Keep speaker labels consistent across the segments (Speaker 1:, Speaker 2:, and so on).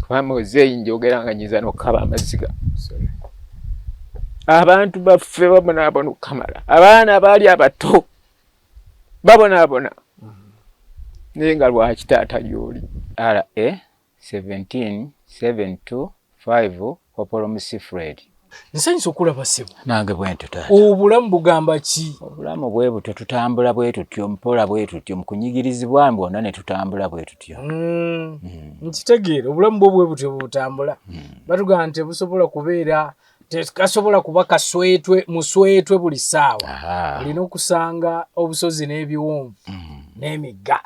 Speaker 1: Kuba muzeeyi njogera nga nyinza n'okukaba amaziga. Abantu baffe babonaabona okukamala, abaana abaali abato babonaabona, naye nga lwaki taata gy'oli? RA 17725 Kopolo Musi Fred.
Speaker 2: Nsanyusa okulaba ssebo.
Speaker 1: Nange bwentyo taata.
Speaker 2: Obulamu bugamba ki?
Speaker 1: Obulamu bwe butyo, tutambula bwe tutyo mpola bwe tutyo mu kunyigirizibwa bwonna ne tutambula bwe tutyo.
Speaker 2: Nkitegeera, obulamu bwo bwe butyo butambula. Batugamba nti tebusobola kubeera, tekasobola kuba kaswetwe muswetwe buli ssaawa. Olina okusanga obusozi n'ebiwonvu n'emigga.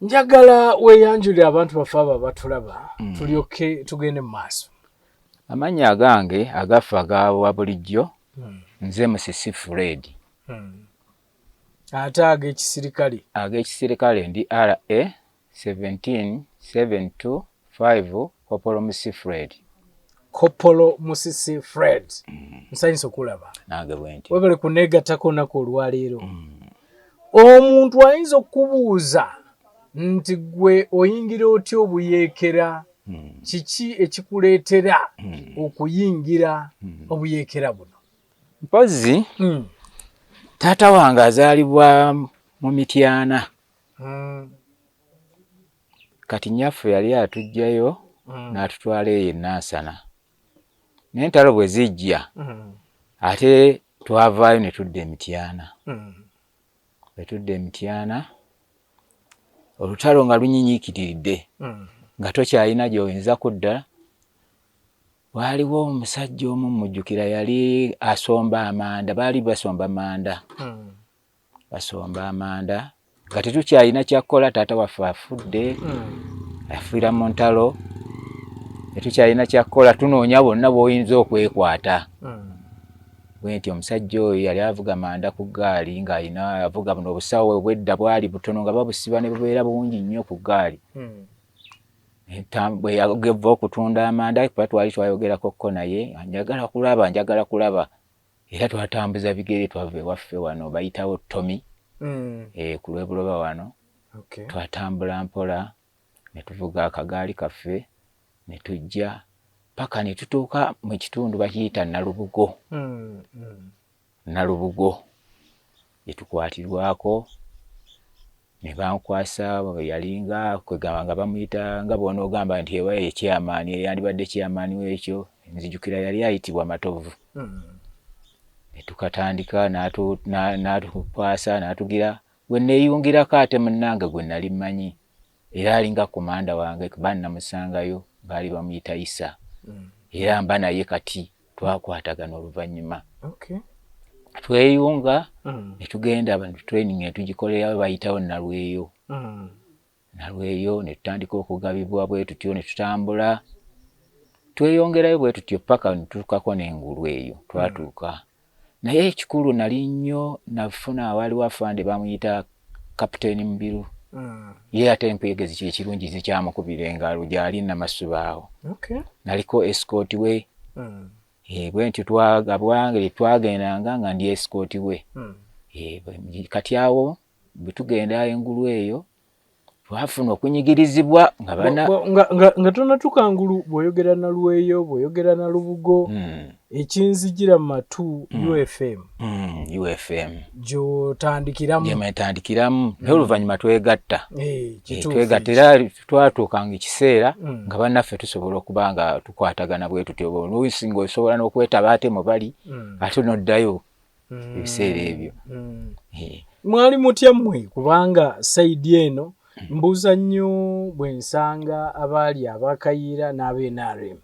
Speaker 2: Njagala weeyanjulire abantu baffe abo abatulaba, tulyoke tugende mu maaso.
Speaker 1: Amannya agange agaffe aga bulijjo nze Musisi Fred.
Speaker 2: Ate ag'ekisirikale?
Speaker 1: Ag'ekisirikale ndi RA 17725 Kopolo Musi Fred.
Speaker 2: Kopolo Musisi Fred. Nsanyusa okulaba.
Speaker 1: Nange bwentyo.
Speaker 2: Webale kuneegattako olunaku olwaleero. Omuntu ayinza okukubuuza nti gwe oyingira otya obuyeekera? Kiki ekikuleetera okuyingira obuyeekera buno?
Speaker 1: Mpozzi taata wange azaalibwa mu Mityana. Kati nnyaffe yali atuggyayo n'atutwala eyo e Nansana. N'entalo bwe zijja ate twavaayo ne tudda e Mityana. Bwe tudda e Mityana olutalo nga lunyinyiikiridde nga tokyalina gy'oyinza kudda. Waaliwo omusajja omu mmujjukira yali asomba amanda, baali basomba manda. Basomba amanda nga tetukyalina kyakukola, taata waffe afudde, afiira mu ntalo, tetukyalina kyakukola, tunoonya bonna bw'oyinza okwekwata. Bwe nti omusajja oyo yali avuga manda ku ggaali ng'alina avuga buno obusawo obwedda bwali butono nga babusiba ne bubeera bungi nnyo ku ggaali. Bwe yava okutunda amanda kuba twali twayogerako ko naye, njagala kulaba, njagala kulaba. Era twatambuza bigere twava ewaffe wano bayitawo Tommy ku lw'e Buloba wano. Twatambula mpola ne tuvuga akagaali kaffe ne tujja paka ne tutuuka mu kitundu bakiyita Nalubugo. Nalubugo gye tukwatirwako ne bankwasa yalinga kwegamba nga bamuyita nga bw'onoogamba nti ewa ye chairman, yandibadde chairman w'ekyo, nzijukira yali ayitibwa Matovu. Ne tukatandika n'atukwasa n'atugira we neeyungirako ate munnange gwe nali mmanyi era alinga komanda wange kuba namusangayo baali bamuyita Isa. Era mba naye kati twakwatagana oluvannyuma. Tweyunga ne tugenda training ne tugikolerayo bayitawo Nalweyo. Nalweyo ne tutandika okugabibwa bwe tutyo ne tutambula tweyongerayo bwe tutyo paka ne tutuukako n'engulu eyo twatuuka. Naye ekikulu nali nnyo nafuna awaaliwo afande bamuyita Kapiteeni Mubiru. Ye ate enkuyegezi kye ekirungi zikyamukubira engalo gy'ali Namasuba awo. Naliko escort we. Bwe ntyo twagabwa twagendanga nga ndi escort we. Kati awo bwe tugenda engulu eyo twafuna okunyigirizibwa nga bana
Speaker 2: nga tonatuuka ngulu bw'oyogera Nalweyo bw'oyogera Nalubugo ekinzijira mu matu UFM.
Speaker 1: UFM
Speaker 2: gy'otandikiramu.
Speaker 1: Gye ntandikiramu naye oluvannyuma twegatta. Twegatta era twatuukanga ekiseera nga bannaffe tusobola okuba nga tukwatagana bwe tutyo, oluusi ng'osobola n'okwetaba ate mu bali ate n'oddayo ebiseera ebyo.
Speaker 2: Mwali mutya mmwe kubanga side eno mbuuza nnyo bwe nsanga abaali abakayiira n'aba NRM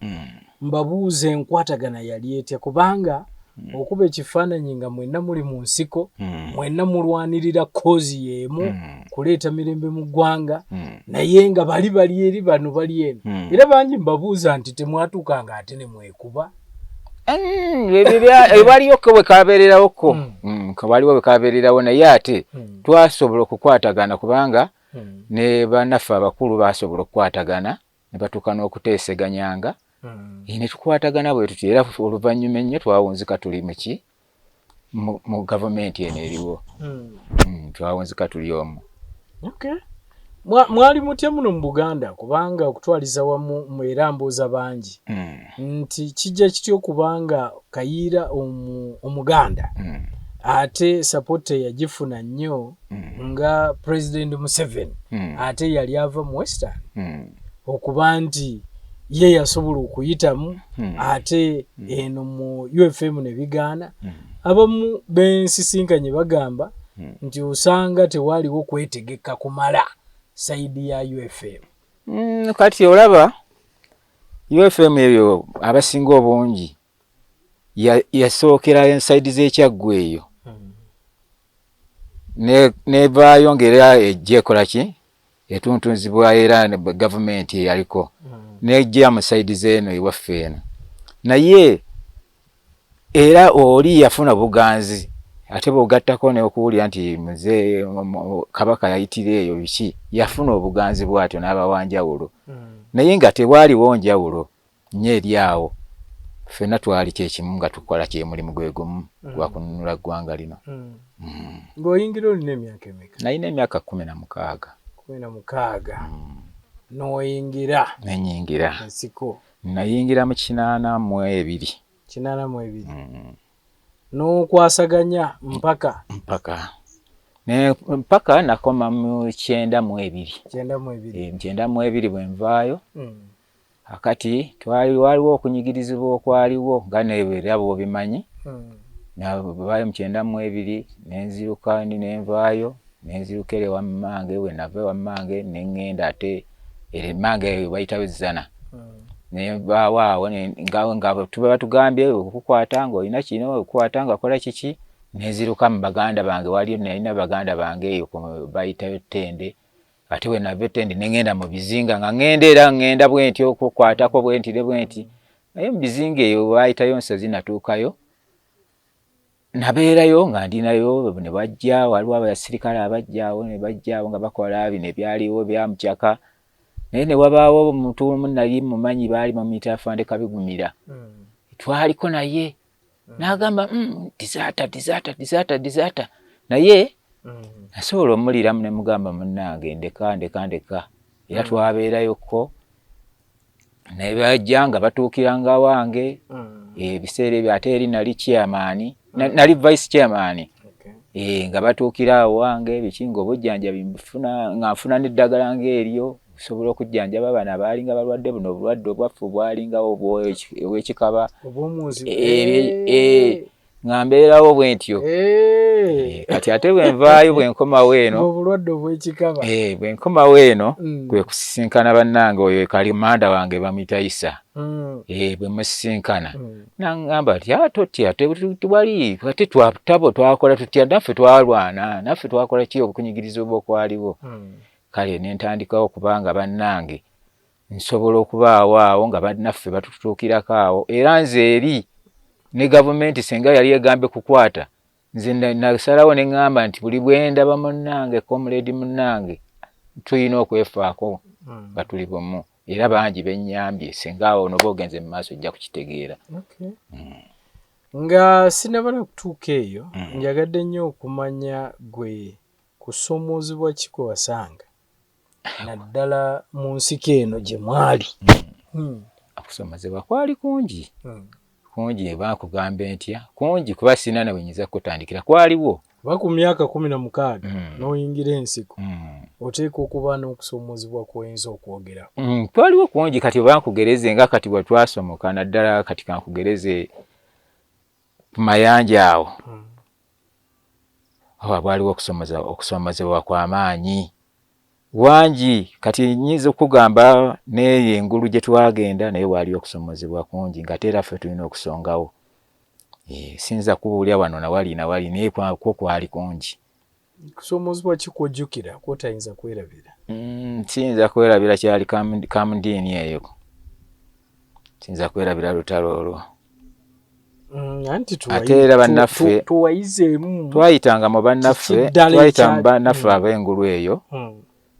Speaker 2: mbabuuza enkwatagana yali etya kubanga okuba ekifaananyi nga mwenna muli mu nsiko, mwenna mulwanirira cause y'emu kuleeta mirembe mu ggwanga, naye nga bali bali eri bano bali eno. Era bangi mbabuuza nti temwatuukanga ate ne mwekuba?
Speaker 1: Waliyo ko bwe kabeererawoko, waliwo bwe kabeererawo naye ate twasobola okukwatagana kubanga ne bannaffe abakulu baasobola okukwatagana ne batuuka n'okuteeseganyanga ne tukwatagana bwe tutyo era oluvannyuma ennyo twawunzika tuli muki mu gavumenti eno eriwo. Twawunzika tuli omwo.
Speaker 2: Mwali mutya muno mu Buganda? Kubanga okutwaliza wamu era mbuuza bangi nti kijja kitya okubanga Kayiira Omuganda ate support teyagifuna nnyo nga President Museveni, ate yali ava mu Western, okuba nti ye yasobola okuyitamu, ate eno mu UFM ne bigaana. Abamu bensisinkanye bagamba nti osanga tewaliwo kwetegeka kumala side ya UFM.
Speaker 1: Kati olaba UFM eyo abasinga obungi yasookera enside z'Ekyaggwe eyo, nevaayo ng'era ejja ekola ki, etuntunzibwa era gavumenti eyaliko, nejja mu side z'eno ewaffe eno. Naye era oli yafuna buganzi, ate bw'ogattako n'okuwulira nti muze Kabaka yayitira eyo biki, yafuna obuganzi bw'atyo n'aba wanjawulo. Naye nga tewaaliwo njawulo nnyo eri awo, ffenna twali kyekimu nga tukola kyemulimu gwe gumu gwa kununula ggwanga lino.
Speaker 2: Ng'oyingira olina emyaka emeka?
Speaker 1: Nalina emyaka 16.
Speaker 2: 16 n'oyingira?
Speaker 1: Nenyingira.
Speaker 2: Ensiko.
Speaker 1: Nayingira mu 82.
Speaker 2: 82. N'okwasaganya mpaka?
Speaker 1: Mpaka nakoma mu 92.
Speaker 2: 92.
Speaker 1: 92 bwe nvaayo. Akati waliwo okunyigirizibwa okwaliwo nga neera bw'obimanyi. Navaayo mu 92 nenziruka nenvaayo, nenziruka eri ewa mmange. Bwe nava ewa mmange ne ŋŋenda ate ere mmange eyo bayitayo Zzana. Nenvaawo awo nga tuba batugambye okukwata ng'olina kino, okukwata nga kola kiki, nenziruka mu baganda bange. Waliyo nalina baganda bange eyo bayitayo Ttende. Ate bwe nava Ettende ne ŋŋenda mu bizinga, nga ŋŋenda era ŋŋenda bwe nti okukwatako bwe nti ne bwe nti. Naye mu bizinga eyo bayitayo Nsozi, natuukayo nabeerayo nga ndinayo. Ne bajja, waliwo abasirikale abajja awo, ne bajja awo nga bakola bino ebyaliwo byamukyaka. Naye ne wabaawo omuntu omu nali mumanyi, baali bamuyita Afande Kabigumira, twaliko naye, n'agamba, "Deserter, deserter, deserter, deserter." Naye nasobola omuliramu ne mugamba, "Munnange, ndeka, ndeka, ndeka." Era twabeerayokko ne bajja nga batuukiranga wange ebiseera ebyo. Ate eri nali chairman, nali vice chairman, nga batuukira awo wange biki, nga obujjanjabi nfuna, nga nfuna n'eddagala ng'eryo osobola okujjanjaba bano abaalinga balwadde buno obulwadde obwaffe obwalingawo obw'ekikaba, nga mbeerawo bwe ntyo. Kati ate bwe nvaayo, bwe nkomawo eno,
Speaker 2: obulwadde obw'ekikaba.
Speaker 1: Bwe nkomawo eno kwe kusisinkana bannange oyo kalimanda wange bamuyita Isa. Bwe musisinkana naŋŋamba nti, "Totya, tewali ate twatabo twakola tutya, naffe twalwana, naffe twakola ki, okunyigirizibwa okwaliwo." Kale ne ntandikawo okubanga bannange nsobola okubaawo awo nga bannaffe batutuukirako awo. Era nze eri ne gavumenti senga yali egambye kukwata nze, nasalawo ne ŋŋamba nti buli bwe ndaba munnange, comrade munnange, tulina okwefaako nga tuli bumu. Era bangi bennyambye. Senga awo noba ogenze mu maaso ojja kukitegeera.
Speaker 2: Nga sinnaba kutuuka eyo, njagadde nnyo okumanya gwe kusoomoozebwa ki kwe wasanga naddala mu nsiko eno gye mwali?
Speaker 1: Okusomozebwa kwali kungi, kungi, bakugambe ntya, kungi kuba sirina na bwe nyinza kutandikira, kwaliwo.
Speaker 2: Kuba ku myaka 16 n'oyingira ensiko, oteekwa okuba n'okusoomoozebwa kw'oyinza okwogerako.
Speaker 1: Twaliwo kungi. Kati oba nkugereze nga kati bwe twasomoka, naddala kati kankugereze ku mayanja awo, bwaliwo okusomozebwa kw'amaanyi wangi. Kati nyinza okugamba n'eyo engulu gye twagenda naye waaliyo okusomozebwa kungi, ng'ate era ffe tulina okusongawo. Siyinza kubuulira wano nawali nawali, naye kwo kwali kungi.
Speaker 2: Kusoomoozebwa ki kw'ojjukira kw'otayinza kwerabira?
Speaker 1: Siyinza kwerabira kyali Kamudiini eyo, siyinza kwerabira lutalo olwo.
Speaker 2: Anti
Speaker 1: Ate era bannaffe
Speaker 2: tuwayizeemu.
Speaker 1: Twayitanga mu bannaffe,
Speaker 2: Kiki ddala
Speaker 1: twayita mu bannaffe ab'engulu eyo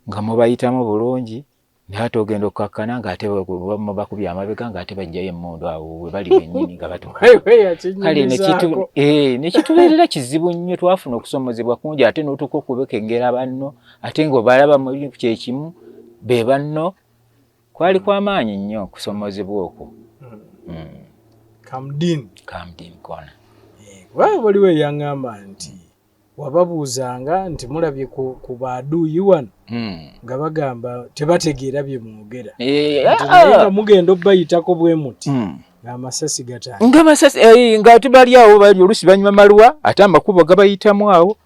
Speaker 1: nga mubayitamu bulungi. Naye ate ogenda okukakkana ng'ate bakubye amabega, ng'ate bajjayo emmundu awo we bali bennyini nga
Speaker 2: batuKale
Speaker 1: nekitubeerera kizibu nnyo. Twafuna okusomozebwa kungi, ate n'otuuka okubekengera banno, ate ng'obalaba mu kyekimu be banno. Kwali kwamaanyi nnyo okusomozebwa okwo.
Speaker 2: Kamdin
Speaker 1: Kamdin kona.
Speaker 2: Waliwo eyaŋŋamba nti wababuuzanga nti mulabye ku baaduuyi wano, nga bagamba tebategeera bye mwogera, naye nga mugenda obbayitako bwe muti ng'amasasi gatandika.
Speaker 1: Nga amasasi nga tebali awo, bali oluusi banywa malwa, ate amakubo gabayitamu awo,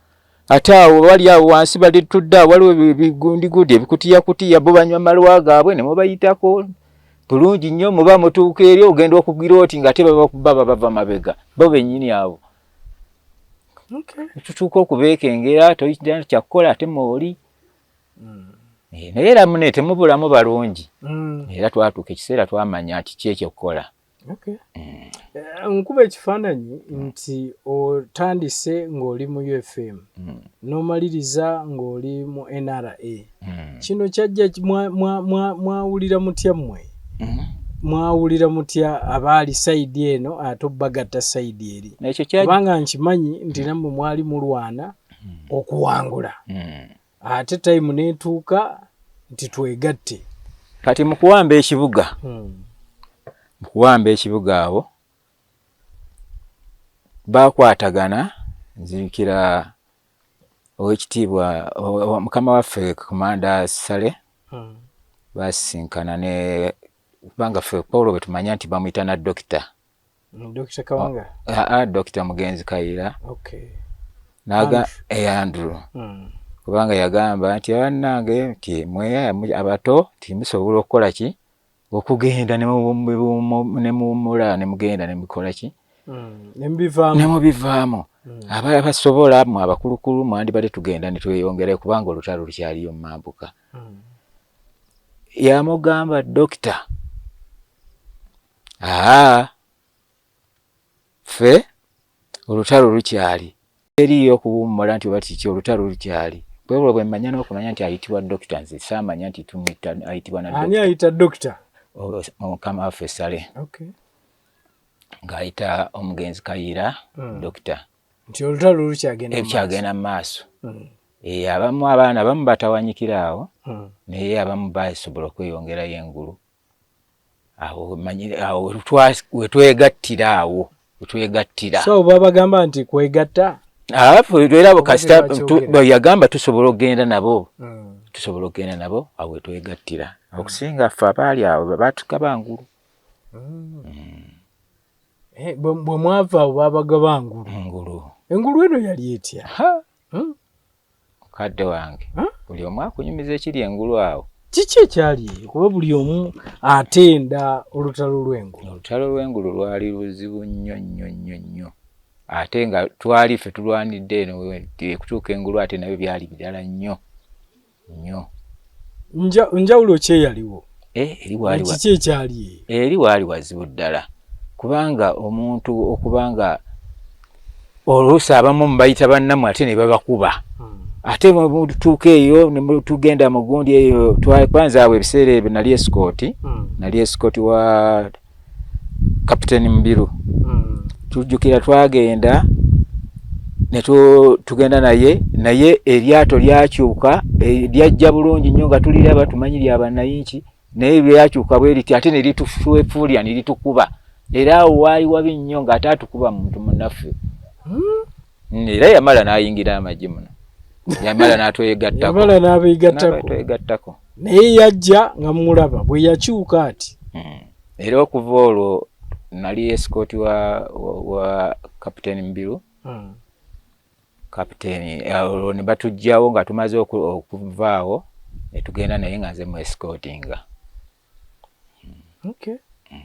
Speaker 1: ate awo bali awo wansi bali tudde awo waliwo ebigundigundi ebikutiyakutiya, bo banywa malwa gaabwe ne mubayitako bulungi nnyo. Muba mutuuka eri ogenda okugira oti nga ate baba bava mabega bo bennyini abo. Tutuuka okubeekengera, toyita kyakukola ate mwoli. Naye era mune temubulamu balungi. Era twatuuka ekiseera twamanya kiki ekyokukola.
Speaker 2: Nkuba ekifaananyi nti otandise ng'oli mu UFM, n'omaliriza ng'oli mu NRA. Kino kyajja mwawulira mutya mmwe? Mwawulira mutya abaali side eno ate obbagatta side eri? Kubanga nkimanyi nti nammwe mwali mulwana okuwangula, ate time n'etuuka nti twegatte.
Speaker 1: Kati mu kuwamba ekibuga, mu kuwamba ekibuga awo bakwatagana. Nzijukira owekitiibwa mukama waffe Commander Sale basisinkana ne kubanga ffe Paulo bwe tumanya nti bamuyita na dokita.
Speaker 2: Dokita Kawanga?
Speaker 1: Dokita mugenzi Kayira. Naga Andrew. Kubanga yagamba nti bannange nti mwe abato nti musobola okukola ki, okugenda ne muwummula ne mugenda ne mukola ki, ne mubivaamu. Abasobola mwe abakulukulu mwandibadde tugenda ne tweyongerayo kubanga olutalo lukyaliyo mu mambuka. Yamugamba dokita, aa ffe olutalo lukyali, eriyo okuwummula nti oba kiki, olutalo lukyali. Bwebwe bwe mmanya n'okumanya nti ayitibwa dokita, nze saamanya nti tumuyita ayitibwa na
Speaker 2: Ani ayita dokita?
Speaker 1: Mukama waffe Sale. Ng'ayita omugenzi Kayiira dokita.
Speaker 2: Nti olutalo lukyagenda.
Speaker 1: Ekyagenda mu maaso. Abamu abaana abamu batawanyikira awo, naye abamu basobola okweyongerayo engulu. Awo awo wetwegattira, awo wetwegattira.
Speaker 2: So babagamba nti kwegatta?
Speaker 1: Era kasita yagamba tusobola okugenda nabo, tusobola okugenda nabo, awo wetwegattira. Okusinga ffe abaali awo baatugaba ngulu.
Speaker 2: Bwe mwava awo babagaba ngulu.
Speaker 1: Ngulu.
Speaker 2: Engulu eno yali etya?
Speaker 1: Mukadde wange, buli omu akunyumiza ekiri engulu awo.
Speaker 2: Kiki ekyali eyo? Kuba buli omu atenda olutalo lw'engulu.
Speaker 1: Olutalo lw'engulu lwali luzibu nnyo nnyo nnyo nnyo, ate nga twali ffe tulwanidde eno okutuuka engulu, ate nabyo byali birala nnyo nnyo.
Speaker 2: Njawulo ki eyaliwo?
Speaker 1: Kiki
Speaker 2: ekyali
Speaker 1: eyo? Eri waali wazibu ddala, kubanga omuntu okubanga oluusi abamu mubayita bannammwe ate ne babakuba. Ate mutuuka eyo tugenda mu gundi eyo, kwanza awo ebiseera ebyo nali escort, nali escort wa Kapiteeni Mubiru. Tujjukira twagenda ne tugenda naye, naye eryato lyakyuka, lyajja bulungi nnyo nga tuliraba tumanyi lya bannayinki, naye lyakyuka bwe riti ate ne litufuefuulira ne litukuba. Era awo waali wabi nnyo ng'ate atukuba muntu munnaffe. Era yamala n'ayingira amagye muno, yamala n'atwegattako.
Speaker 2: Yamala n'abeegattako. Naye yajja nga mulaba bwe yakyuka ati.
Speaker 1: Era okuva olwo nali escort wa Kapiteeni Mubiru. Kapiteeni olwo ne batuggyawo nga tumaze okuvaawo ne tugenda naye nga nze mu escortinga.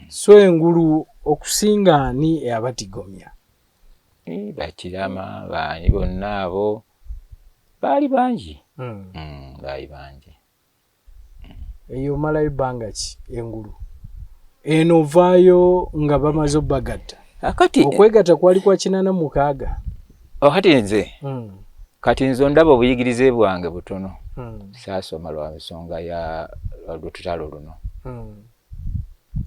Speaker 2: So engulu okusinga ani abatigomya?
Speaker 1: Bakirama baani bonna abo baali bangi. Baali bangi.
Speaker 2: Eyo omalayo bbanga ki engulu? Eno ovaayo nga bamaze obbagatta.
Speaker 1: Kati
Speaker 2: okwegatta kwali kwa 86.
Speaker 1: Kati nze kati nze ondaba obuyigirize bwange butono. Saasoma lwa nsonga ya olutalo luno.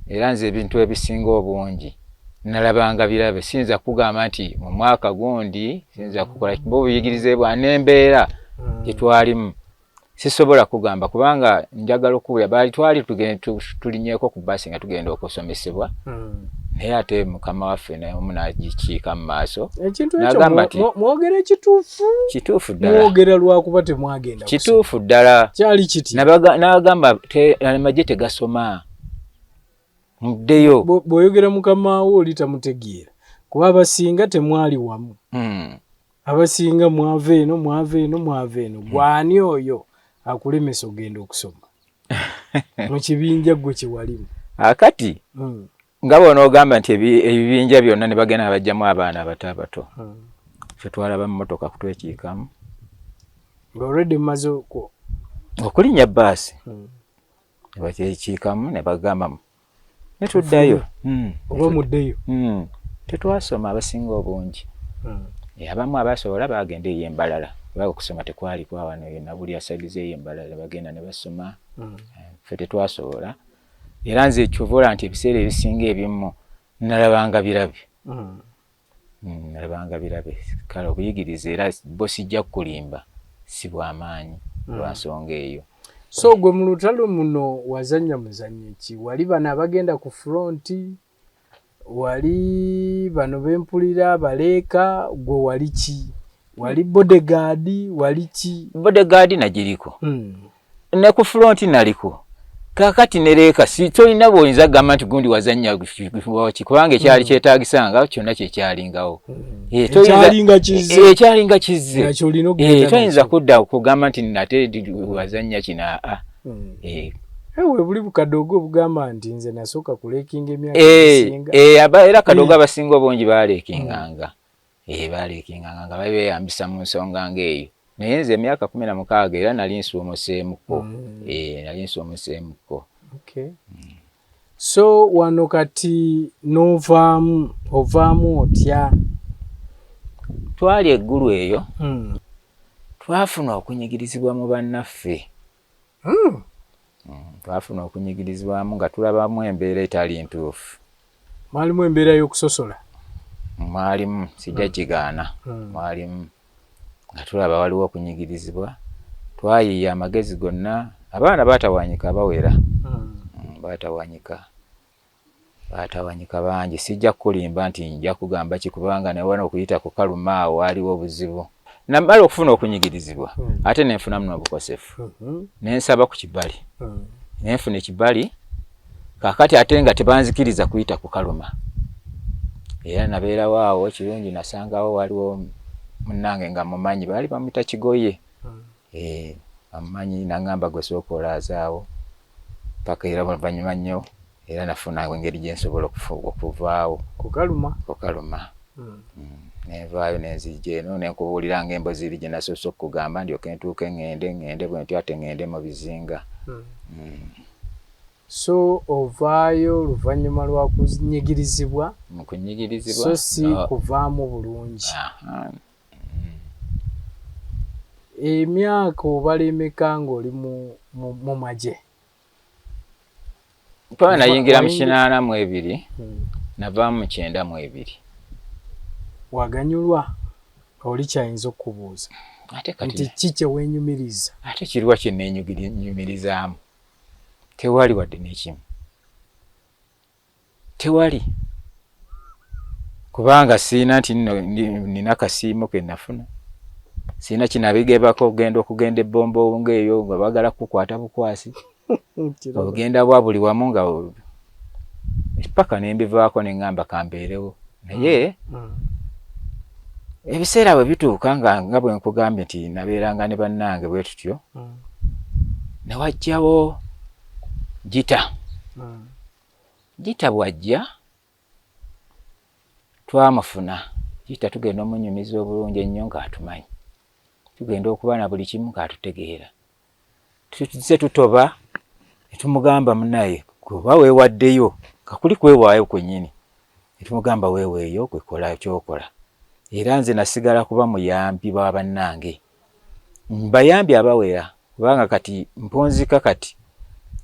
Speaker 1: Era nze ebintu ebisinga obungi nalabanga birabe, siyinza kugamba nti mu mwaka gundi siyinza kukola kuba obuyigirize bwa n'embeera gye twalimu sisobola kugamba, kubanga njagala okuwulira baali twali tulinyeeko ku bbaasi nga tugenda okusomesebwa, naye ate mukama waffe omu n'agikiika mu maaso
Speaker 2: ekintu ekyo mwogera ekituufu
Speaker 1: kituufu ddala,
Speaker 2: mwogera lwakuba temwagenda
Speaker 1: kituufu ddala
Speaker 2: kyali kiti
Speaker 1: n'agamba amagye tegasoma muddeyo.
Speaker 2: Bw'oyogera mukama wo oli tamutegeera kuba abasinga temwali wamu, abasinga mwava eno mwava eno mwava eno, gwani oyo akulemesa ogenda okusoma mu kibinja gwe kyewalimu?
Speaker 1: Akati nga bw'onoogamba nti ebibinja byonna ne bagenda bajjamu abaana abato abato, ffe twalaba mmotoka kutwekiikamu
Speaker 2: nga already mumaze
Speaker 1: okulinnya bbaasi, ne bakyekiikamu ne bagamba ne tuddayo
Speaker 2: oba muddeyo.
Speaker 1: Tetwasoma abasinga obungi, abamu abasobola bagenda eyo embalala, kuba okusoma tekwali kwa wano yonna, buli asagiza eyo embalala bagenda ne basoma, ffe tetwasobola. Era nze kyova nti ebiseera ebisinga ebimu nalabanga birabe, nalabanga birabe. Kale obuyigirize era bo sijja kukulimba si bw'amaanyi lwa nsonga eyo.
Speaker 2: So gwe mu lutalo muno wazannya muzannyo ki? Wali bano abagenda ku fronti, wali bano bempulira baleeka, gwe wali ki? Wali bodyguard, wali ki?
Speaker 1: Bodyguard nagiriko, ne ku fronti naliko. Kaakati ne leeka si tolina bw'oyinza kugamba nti gundi wazannya ki, kubanga ekyali kyetaagisanga kyonna kyekyalingawo, ekyalinga kizze, toyinza kudda kugamba nti nate wazannya kino. Aa
Speaker 2: Ewe buli bukadogo obugamba nti nze nasooka kuleekinga emyaka egisinga.
Speaker 1: Era kadogo abasinga obungi baleekinganga, baleekinganga nga babeeyambisa mu nsonga ng'eyo. Naye nze emyaka 16 era nali nsuumuseemukko, nali nsuumuseemukko.
Speaker 2: So wano kati n'ovaamu, ovaamu otya?
Speaker 1: Twali eggulu eyo, twafuna okunyigirizibwa mu bannaffe. Twafuna okunyigirizibwamu nga tulabamu embeera etali ntuufu.
Speaker 2: Mwalimu embeera y'okusosola?
Speaker 1: Mwalimu, sijja kigaana, mwalimu nga tulaba waliwo okunyigirizibwa. Twayiiya amagezi gonna, abaana baatawanyika abawera, baatawanyika baatawanyika bangi. Sijja kukulimba nti nja kugamba ki, kubanga nawana okuyita ku kaluma awo waaliwo obuzibu. Namala okufuna okunyigirizibwa ate nenfunamu n'obukosefu, nensaba ku kibali, nenfuna ekibali. Kaakati ate nga tebanzikiriza kuyita ku kaluma, era nabeerawo awo kirungi nasangawo waliwo munnange nga mumanyi, baali bamuyita Kigoye, amumanyi, nangamba gwe sooka olaazaawo paka. Era oluvannyuma nnyo era nafuna engeri gye nsobola okuvaawo
Speaker 2: Kukaluma?
Speaker 1: Kukaluma. Nenvaayo nenzijja eno nenkubuulira ng'embozi eri gye nasoose okukugamba, ndyoke ntuuke ŋŋende ŋŋende bwe ntyo ate ŋŋende mu bizinga.
Speaker 2: So ovaayo luvannyuma lwa kunyigirizibwa?
Speaker 1: Mu kunyigirizibwa.
Speaker 2: So si kuvaamu bulungi. Emyaka obala emeka ng'oli mu magye?
Speaker 1: Mpaba nayingira mu 82, navaamu mu 92.
Speaker 2: Waganyulwa? Oli kyayinza okukubuuza
Speaker 1: Ate kati
Speaker 2: nti ki kye weenyumiriza?
Speaker 1: Ate kiruwa kye neenyumirizaamu? Tewali wadde n'ekimu, tewali, kubanga siina nti nno nina kasiimo ke nafuna, siina kinabigebako okugenda okugenda ebbombo ng'eyo nga baagala kukukwata bukwasi, ogenda bwa buli wamu nga paka nembivaako neŋŋamba kambeerewo. Naye ebiseera bwe bituuka nga bwe nkugambye nti nabeeranga ne bannange bwe tutyo, ne wajjawo Gita. Gita bw'ajja twamufuna. Gita tugenda omunyumiza obulungi ennyo ng'atumanyi, tugenda okuba na buli kimu ng'atutegeera. Tuzze tutoba ne tumugamba, munnaye kuba weewaddeyo, nga kuli kwewaayo kwennyini, ne tumugamba weeweeyo gwe kola ky'okola. Era nze nasigala kuba muyambi wa bannange, mbayambi abawera, kubanga kati mpunzika kati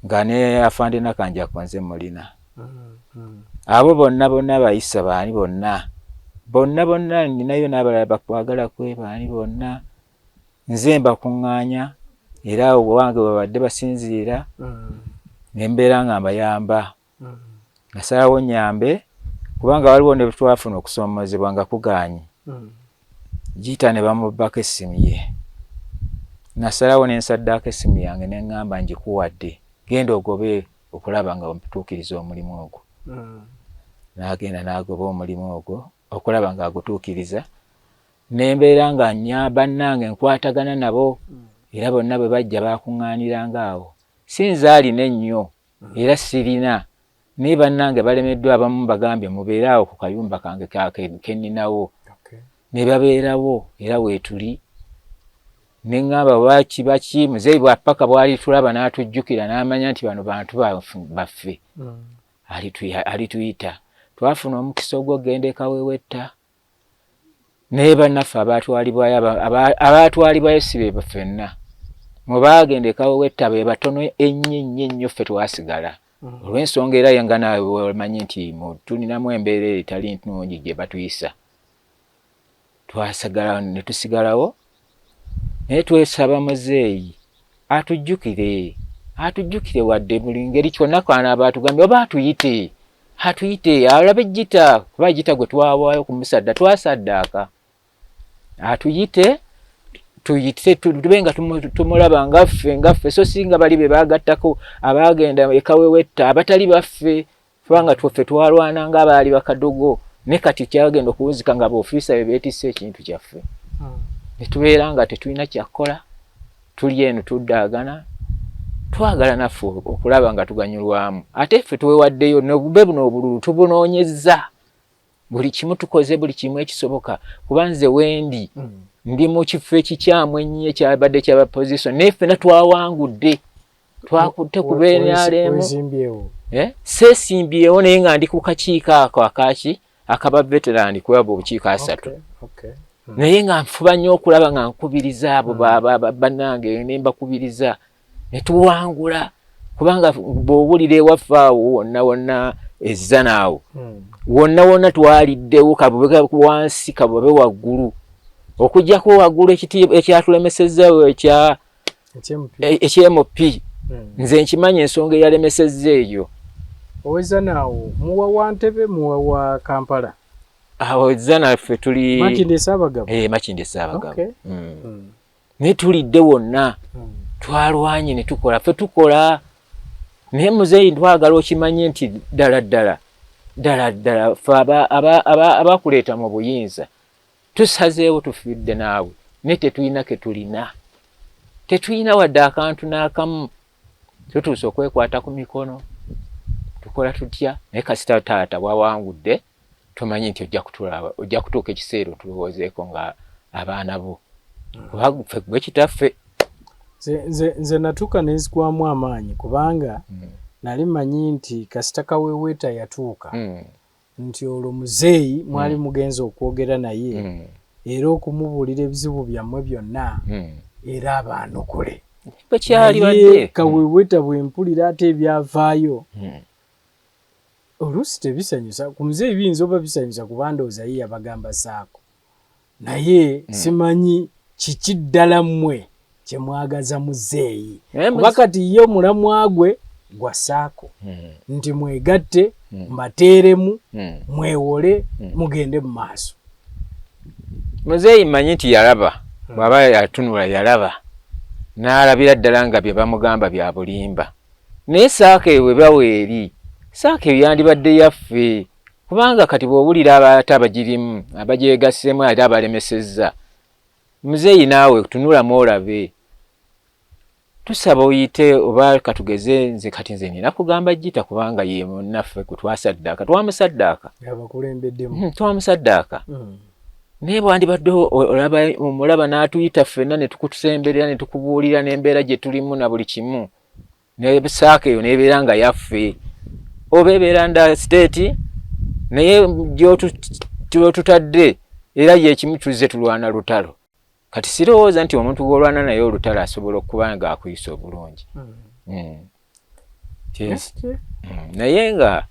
Speaker 1: Nga ne Afande Nakanjako nze mulina. Abo bonna bonna bayisa baani bonna bonna bonna ninayo n'abalala bakwagala kwe baani bonna nze mbakuŋŋaanya era awo wange webabadde basinziira ne mbeera nga mbayamba. Nasalawo nyambe kubanga waliwo ne twafuna okusoomoozebwa nga kugaanyi Gita ne bamubbako essimu ye. Nasalawo ne nsaddaaka essimu yange ne ŋŋamba ngikuwadde genda ogobe okulaba nga otuukiriza omulimu ogwo. N'agenda n'agoba omulimu ogwo okulaba ng'agutuukiriza ne mbeera nga bannange nkwatagana nabo era bonna bwe bajja baakuŋŋaaniranga awo. Si nze alina ennyo era sirina naye bannange balemeddwa abamu mbagambye mubeere awo ku kayumba kange ke nninawo ne babeerawo era weetuli. Ne ŋŋamba baki baki muzeeyi bwa paka bw'alitulaba n'atujjukira n'amanya nti bano bantu baffe alituyita. Twafuna omukisa ogw'okugenda e Kawewetta naye bannaffe abaatwalibwayo abaatwalibwayo si be ffenna. Mu baagenda e Kawewetta be batono ennyo ennyo ennyo ffe twasigala olw'ensonga era nga naawe omanyi nti tulinamu embeera etali nnungi gye batuyisa. Twasigala ne tusigalawo naye twesaba muzeeyi atujjukire atujjukire wadde buli ngeri kyonna kwanaaba atugambye oba atuyite atuyite alabe Gita kuba Gita gwe twawaayo kumusadda twasaddaaka atuyite tuyite tube nga tumulaba nga ffe nga ffe so si nga bali be baagattako abaagenda e Kawewetta abatali baffe kubanga ffe twalwana nga abaali bakadogo ne kati kyagenda okuwuzika nga boofiisa be beetisse ekintu kyaffe ne tubeera nga tetulina kyakukola tuli eno tuddaagana twagala naffe okulaba nga tuganyulwamu ate ffe twewaddeyo nobube buno obululu tubunoonyezza buli kimu tukoze buli kimu ekisoboka kuba nze wendi ndi mu kifo ekikyamu ennyo ekyabadde kyaba position naye ffena twawangudde twakutte ku BNRM seesimbyewo naye nga ndi ku kakiiko ako akaki akaba veteran kuba obukiiko asatu naye nga nfuba nnyo okulaba nga nkubiriza abo bannange ne mbakubiriza ne tuwangula kubanga bw'owulira ewaffe awo wonna wonna ezzana awo wonna wonna twaliddewo kabube wansi kabube waggulu okuggyako waggulu ekyatulemesezzawo ekya eky'MP nze nkimanyi ensonga eyalemesezza eyo.
Speaker 2: Ow'ezzana awo muwa wa Ntebe muwa wa Kampala?
Speaker 1: Awo ezzana ffe tuli
Speaker 2: Makindye Ssaabagabo.
Speaker 1: Makindye Ssaabagabo. Naye tulidde wonna twalwanye ne tukola ffe tukola naye muzeeyi twagala okimanye nti ddala ddala ddala ddala ffe abakuleeta mu buyinza tusazeewo tufiiridde naawe naye tetulina ke tulina tetulina wadde akantu n'akamu tutuuse okwekwata ku mikono tukola tutya naye kasita taata wawangudde tumanyi nti ojja kutulaba ojja kutuuka ekiseera otulowoozeeko nga abaana bo kuba ffe gwe kitaffe.
Speaker 2: Nze natuuka ne nzigwamu amaanyi kubanga nali manyi nti kasita Kaweweeta yatuuka nti olwo muzeeyi mwali mugenze okwogera naye era okumubuulira ebizibu byammwe byonna era abaanukule.
Speaker 1: Naye
Speaker 2: Kaweweeta bwe mpulira ate ebyavaayo oluusi tebisanyusa ku muzeeyi biyinza oba bisanyusa kuba ndowooza ye yabagamba saako naye simanyi kiki ddala mmwe kye mwagaza muzeeyi kuba kati ye omulamwa gwe gwa saako nti mwegatte mbateeremu mwewole mugende mu maaso.
Speaker 1: Muzeeyi mmanyi nti yalaba bw'aba yatunula yalaba n'alabira ddala nga bye bamugamba bya bulimba. Naye saako eyo bweba weeri, saako eyo yandibadde yaffe kubanga kati bw'owulira ate abagirimu abagyegasseemu ate abalemesezza. Muzeeyi naawe tunulamu olabe. Tusaba oyite oba katugeze nze kati nze nina kugamba Gita kubanga ye munnaffe gwe twasaddaaka twamusaddaaka.
Speaker 2: Abakulembeddemu.
Speaker 1: Twamusaddaaka. Naye bwandibadde olaba omulaba n'atuyita ffenna ne tukusemberera ne tukubuulira n'embeera gye tulimu na buli kimu ne saako eyo n'ebeera nga yaffe oba ebeera nda siteeti naye gy'otutadde era yekimu tuzze tulwana lutalo. Kati sirowooza nti omuntu gw'olwana naye olutalo asobola okuba nga akuyisa obulungi. Naye nga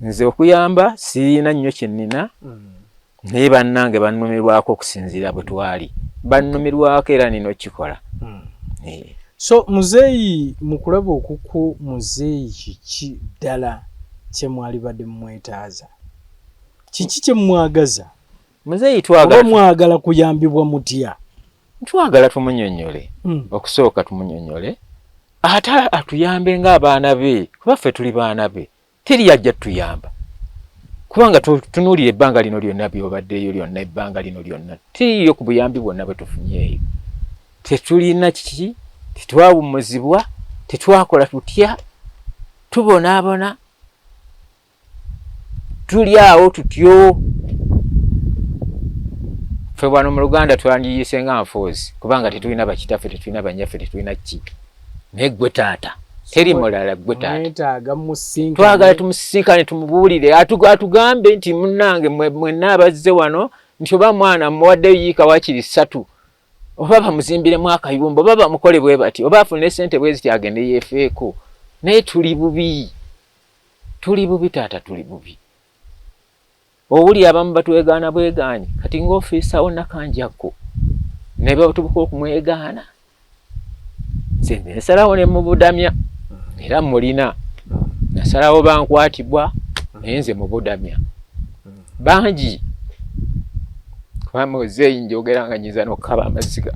Speaker 1: nze okuyamba sirina nnyo kye nnina, naye bannange bannumirwako okusinziira bwe twali, bannumirwako era nina okukikola.
Speaker 2: So muzeeyi, mu kulaba okukwo muzeeyi, kiki ddala kye mwalibadde mumwetaaza? Kiki kye mumwagaza?
Speaker 1: Muzeeyi twagala,
Speaker 2: oba mwagala kuyambibwa mutya?
Speaker 1: Twagala tumunyonyole, okusooka tumunyonyole ate atuyambe ng'abaana be, kuba ffe tuli baana be, teri ajja tutuyamba, kubanga tunuulira ebbanga lino lyonna byobaddeyo lyonna, ebbanga lino lyonna teriyo ku buyambi bwonna bwe tufunyeeyo. Tetulina kiki, tetwawummuzibwa, tetwakola tutya, tubonaabona, tuli awo tutyo. Ffe wano mu Luganda twandiyise nga nfuuzi, kubanga tetulina bakitaffe, tetulina banyaffe, tetulina ki, naye gwe taata, teri mulala, gwe taata. Twagala tumusisinkane, tumubuulire, atugambe nti munnange mwenna abazze wano, nti oba mwana muwaddeyo yiika wakiri 3, oba bamuzimbiremu akayumba, oba bamukole bwe bati, oba afune sente bwe ziti agende yeefeeko. Naye tuli bubi, tuli bubi taata, tuli bubi. Owuli abamu batwegaana bwegaanyi, kati ng'ofiisawo Nakanjakko ne batubuka okumwegaana, nze nsalawo ne mubudamya, era mulina nasalawo bankwatibwa, naye nze mubudamya bangi, kuba muzeeyi njogera nga nyinza n'okukaba amaziga.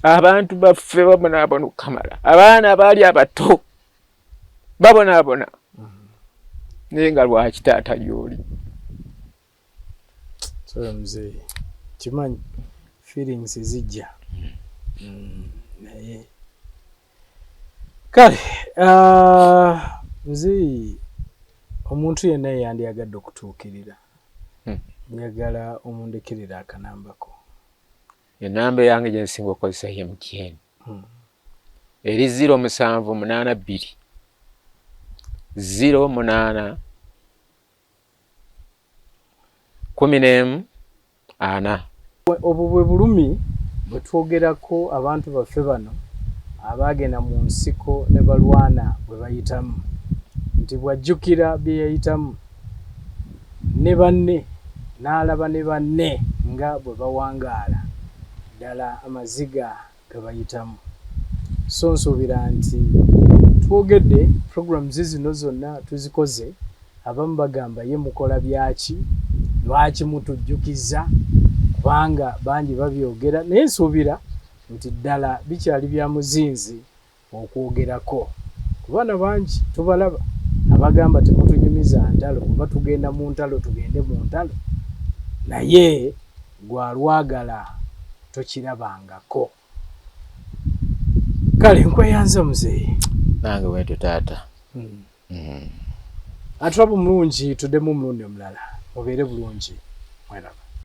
Speaker 1: Abantu baffe babonaabona okukamala, abaana abaali abato babonaabona, naye nga lwaki taata gy'oli?
Speaker 2: Sorry muzeeyi, kimanyi feelings zijja, naye kale muzeeyi, omuntu yenna yeyandyagadde okutuukirira, njagala omundekerera akanambako.
Speaker 1: Enamba yange gye nsinga okukozesa ye MTN, eri 0782 08 11 4.
Speaker 2: Obwo bwe bulumi bwe twogerako, abantu baffe bano abaagenda mu nsiko ne balwana bwe bayitamu, nti bw'ajjukira bye yayitamu ne banne, n'alaba ne banne nga bwe bawangaala, ddala amaziga gabayitamu. So nsuubira nti twogedde, programs zino zonna tuzikoze. Abamu bagamba, ye mukola byaki? Lwaki mutujjukiza? Kubanga bangi babyogera, naye nsuubira nti ddala bikyali bya muzinzi okwogerako, kubaana bangi tubalaba abagamba temutunyumiza ntalo, oba tugenda mu ntalo, tugende mu ntalo, naye gwalwagala tokirabangako. Kale nkweyanza muzeeyi.
Speaker 1: Nange bwentyo taata.
Speaker 2: Atulaba omulungi, tuddemu omulundi omulala. Mubeere bulungi, mweraba.